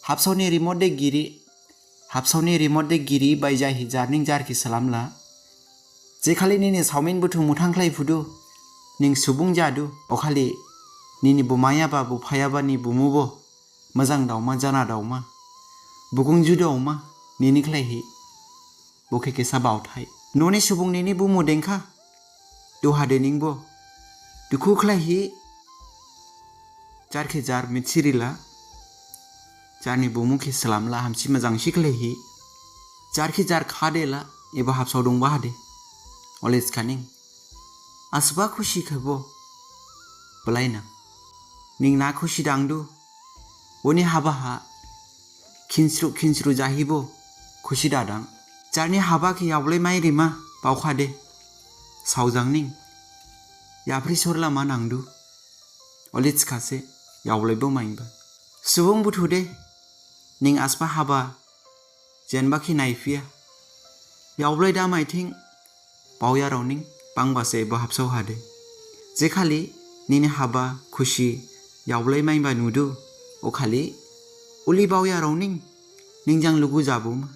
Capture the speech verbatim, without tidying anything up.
Habsao ni remote de giri, habsao ni remote de giri baijahi jar ning jar khe slamla. Jekhali nini saomin buthu muthang khlaiphudu, ning subung jadu, okhali nini bumayaba buphayaba ni bumubo majang daoma, jana daoma, bugung ju daoma, nini khlaihi. Bo khe kesa baothai. Noni subung nini bumu dengkha. Duha de ningbo dukhu khlaihi jar khe jar mithirila. Jarni bumu khe slamla, hamsi majangsi khlaihi. Jar khe jar khadela, ebo habsao dongba hade. Ole thikhaning. Asba khusi khebo belaina. Ning na khusi dangdu. Boni haba ha khinsru khinsru jahibo khusi dadang. Jarni haba khe yaoblai mai rima baokhade. Saojang ning. Yaphri sorla ma nangdu. Ole thikhase yaoblaibo maiba. Subung buthu de ning asba haba jenba khe naiphiya. Yaoblai da maithing, baoyarao ning bangbase bo habsao hade. Jekhali nini haba khusi yaoblai maiba nudu, okhali uli baoyarao ning, ning jang lugu jabuma.